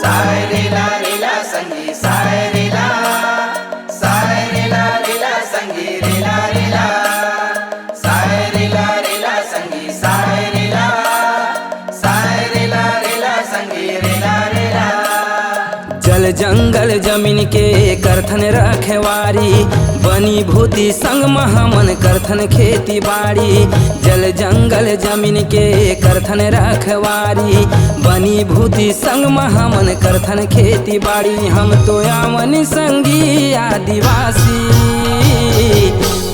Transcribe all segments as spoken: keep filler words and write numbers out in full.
साय रे ला रे ला संगी, साय रे ला, साय रे ला रे ला संगी, रे ला रे ला। साय रे ला रे ला संगी, साय रे ला, साय रे ला रे ला संगी, रे ला रे ला। जल जंगल जमीन के करथन रखवारी, बनी भूती संग म हमन करथन खेती बाड़ी। जल जंगल जमीन के करथन रखवारी, बनी भूती संग म हमन करथन खेती बाड़ी। हम तो आवन संगी आदिवासी,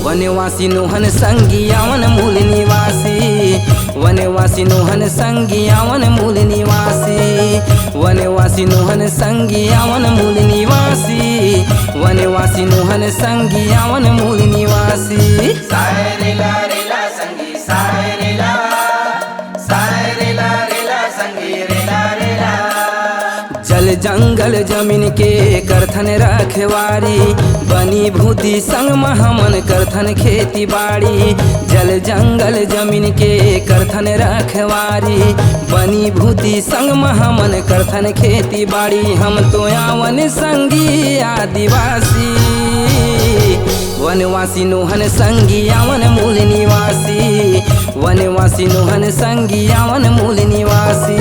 वनवासी नोहन संगी आवन मूल निवासी। वनवासी नोहन संगी आवन मूल निवासी। वनवासी नोहन संगी आवन मूल निवासी। वनवासी नोहन संगी आवन मूल निवासी। साय रे ला रे ला संगी, साय रे ला, साय रे ला रे ला संगी, रे ला रे ला। जल जंगल जमीन के करथन रखवारी, बनी भूती संग म हमन करथन खेती बाड़ी। जल जंगल जमीन के करथन रखवारी, बनी भूती संग म हमन करथन खेती बाड़ी। हम तो आवन संगी आदिवासी, वनवासी नोहन संगी आवन मूल निवासी। वनवासी नोहन संगी आवन मूल निवासी।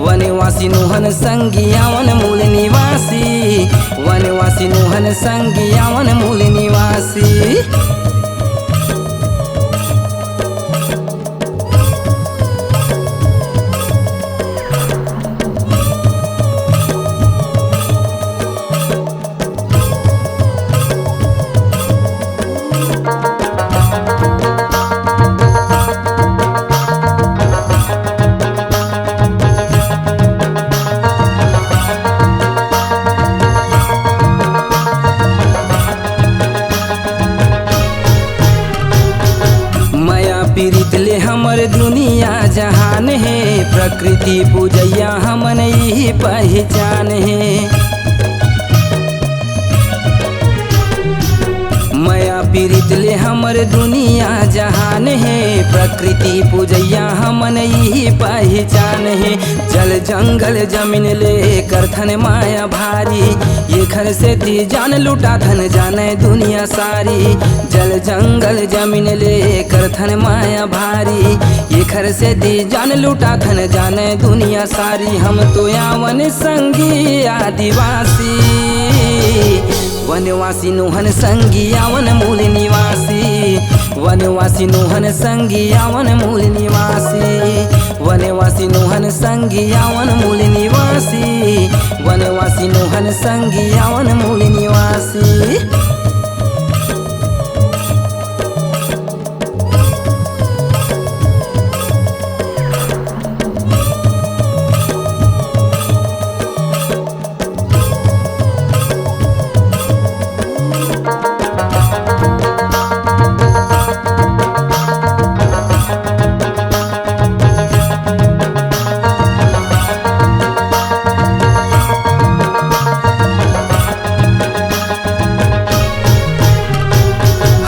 वनवासी नोहन संगी आवन मूल निवासी। वनवासी नोहन संगी आवन मूल निवासी। मया पीरित ले हमर दुनिया जहान हे, प्रकृति पूजैया हमन इही पहिचान हे। मया पीरित ले हमर दुनिया जहान हे, प्रकृति पूजैया हमन इही पहिचान हे। जल जंगल जमीन ले करथन मया भारी, एखर सेती जान लुटाथन जाने दुनिया सारी। जल जंगल जमीन ले करथन मया भारी, एखर सेती जान लुटाथन जाने दुनिया सारी। हम तो आवन संगी आदिवासी, वनवासी नोहन संगी आवन मूल निवासी। वनवासी नोहन संगी आवन मूल निवासी। वनवासी नोहन संगी आवन मूल निवासी। वनवासी नोहन संगी आवन मूल निवासी।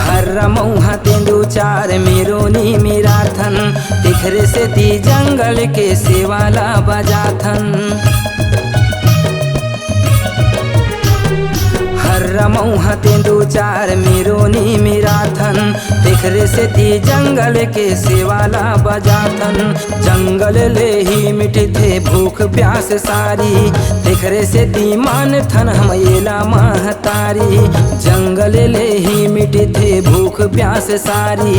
हर्रा मउहा तेंदू चार मेरोनी मिराथन, तेखरे सेती जंगल के सेवा ला बजाथन। हर्रा मउहा तेंदू चार मेरोनी मिराथन, तेखरे सेती जंगल के सेवा ला बजाथन। जंगल ले ही मिटथे भूख प्यास सारी, तेखरे सेती मानथन हम एला महतारी। जंगल ले ही मिटथे भूख प्यास सारी,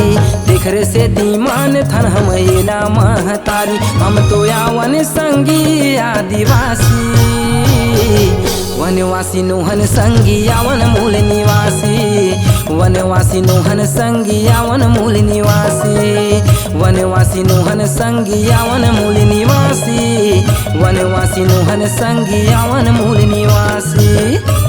तेखरे सेती मानथन हम एला महतारी। हम तो आवन संगी आदिवासी, वनवासी नोहन संगी आवन मूल निवासी। वनवासी नोहन संगी आवन मूल निवासी, वनवासी नोहन संगी आवन मूल निवासी, वनवासी नोहन संगी आवन मूल निवासी।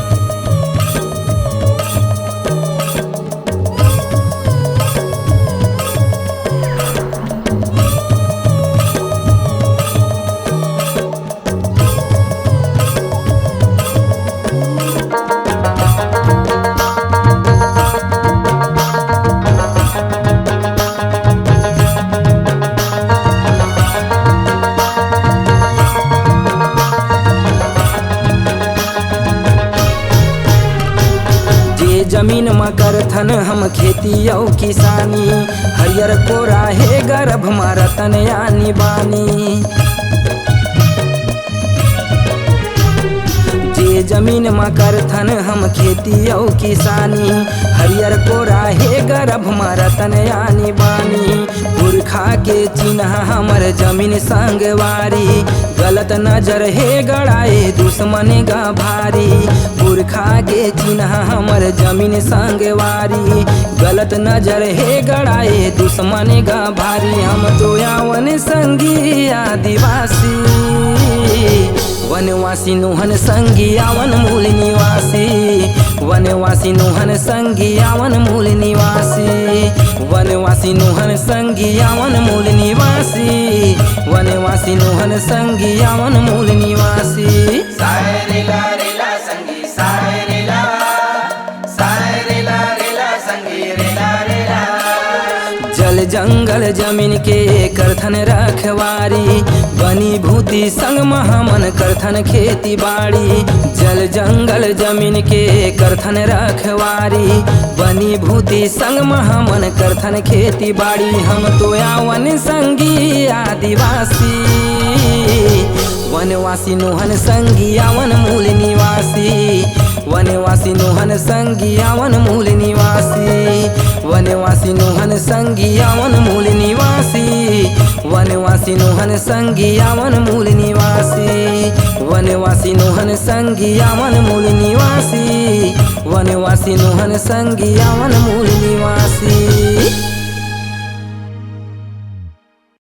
जे जमीन म करथन हम खेती अउ किसानी, हरियर कोरा हे गर्भ म रतन आनी बानी। जे जमीन म करथन हम खेती अउ किसानी, हरियर कोरा हे गर्भ म रतन आनी बानी। पुरखा के चिन्हा हमर जमीन संगवारी, गलत नजर हे गड़ाए दुश्मन गा भारी। पुरखा के चिन्हा हमर जमीन संगवारी, गलत नजर हे गड़ाए दुश्मन गा भारी। हम तो आवन संगी आदिवासी, वनवासी नोहन संगी आवन मूल निवासी, वनवासी नोहन संगी आवन मूल निवासी, वनवासी नोहन संगी आवन मूल निवासी, वनवासी नोहन संगी आवन मूल निवासी। साय रे ला रे ला संगी, साय रे ला, साय रे ला रे ला संगी, रे ला रे ला। जल जंगल जमीन के करथन रखवारी, बनी भूती संग म हमन करथन खेती बाड़ी। जल जंगल जमीन के करथन रखवारी, बनी भूती संग म हमन करथन खेती बाड़ी। हम तो आवन संगी आदिवासी, वनवासी नोहन संगी आवन मूल निवासी, वनवासी नोहन संगी आवन मूल निवासी, वनवासी नोहन संगी आवन मूल निवासी, वनवासी नोहन संगी आवन मूल निवासी, वनवासी नोहन संगी आवन मूल निवासी, वनवासी नोहन संगी आवन मूल निवासी।